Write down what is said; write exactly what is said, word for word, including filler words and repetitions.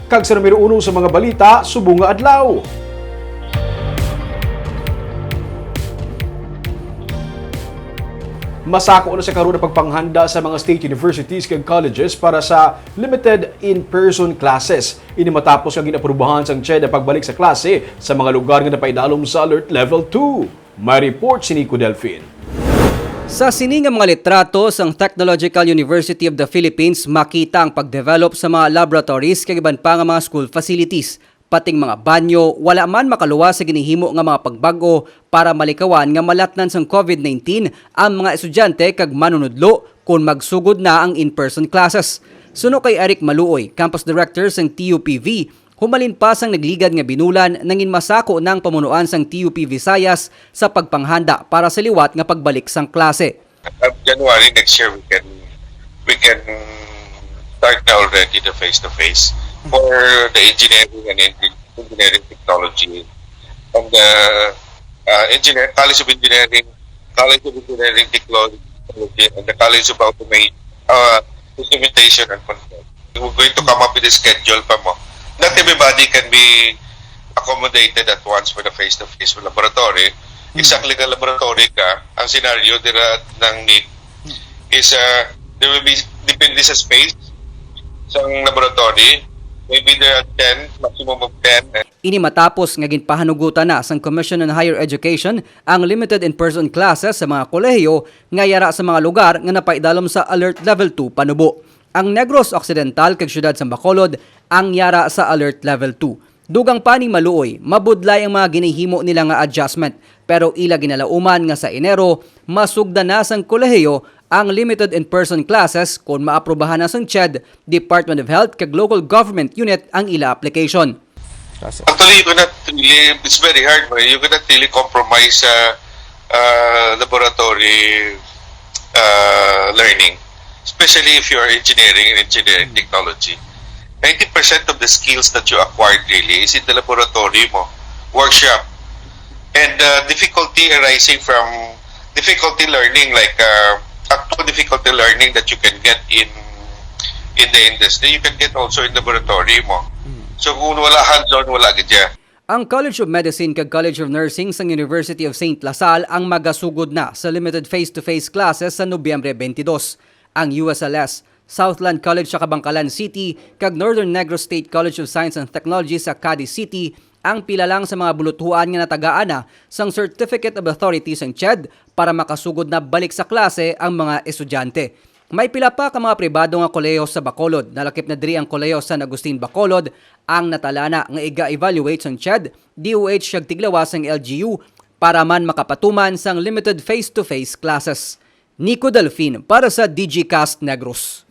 Kag sa numero uno sa mga balita subong nga adlaw. Masako na sa karon ang pagpanghanda sa mga state universities kag colleges para sa limited in-person classes. Ini matapos nga gin-aprubahan sang CHED ang pagbalik sa klase sa mga lugar nga napaidalom sa Alert Level two. May report si Nico Delfin. Sa sini nga mga litrato sang Technological University of the Philippines, makita ang pagdevelop sa mga laboratories kag iban pa nga mga school facilities. Pating mga banyo, wala man makaluwas sa ginihimo nga mga pagbag-o para malikawan nga malatnan sang COVID nineteen ang mga estudyante kag manunudlo kon magsugod na ang in-person classes. Suno kay Eric Maluoy, campus director sang T U P V, humalin pa sang nagligad nga binulan, nangin masako na ang pamunuan sang T U P Visayas sa pagpanghanda para sa liwat nga pagbalik sang klase. Of January next year, we can, we can start na already the face-to-face for the engineering and engi-, engineering technology and the, uh, engineer, College of Engineering, College of Engineering Technology, and the College of Automation, uh, Instrumentation and Control. We're going to come up with a schedule pa mo. Not everybody can be accommodated at once for the face-to-face laboratory. Exactly ka laboratory ka, ang scenario dira nang need is, uh, there will be, depende sa space sang laboratory, maybe there are ten, maximum of ten. Ini matapos nga ginpahanugutan na sang Commission on Higher Education ang limited in-person classes sa mga kolehiyo nga yara sa mga lugar nga napaidalom sa Alert Level two panubo. Ang Negros Occidental kag siyudad sang Bacolod ang yara sa Alert Level two. Dugang pa ni Maluoy, mabudlay ang mga ginihimo nila nga adjustment, pero ila ginalauman nga sa Enero masugdan na sang kolehiyo ang limited in-person classes kon maaprubahan na sang CHED, Department of Health kag local government unit ang ila application. Actually, you cannot really, it's very hard, no? You cannot really compromise sa, uh, laboratory, uh, learning, especially if you are engineering and engineering technology. Ninety percent of the skills that you acquired really is in the laboratory mo, workshop. And, uh, difficulty arising from difficulty learning, like, uh, actual difficulty learning that you can get in, in the industry, you can get also in laboratory mo. So, kung wala hands-on, wala gid siya. Ang College of Medicine kag College of Nursing sang University of Saint La Salle ang magasugod na sa limited face-to-face classes sa Nobyembre twenty-two. Ang U S L S, Southland College sa Kabankalan City, kag Northern Negros State College of Science and Technology sa Cadiz City ang pila lang sa mga buluthuan nga natagaan na sang Certificate of Authority sang CHED para makasugod na balik sa klase ang mga estudyante. May pila pa ka mga pribado nga kolehiyo sa Bacolod, nalakip na diri ang Kolehiyo San Agustin Bacolod, ang natalana nga iga-evaluate sang CHED, D O H kag tiglawas sang L G U para man makapatuman sang limited face-to-face classes. Nico Delfin para sa Digicast Negros.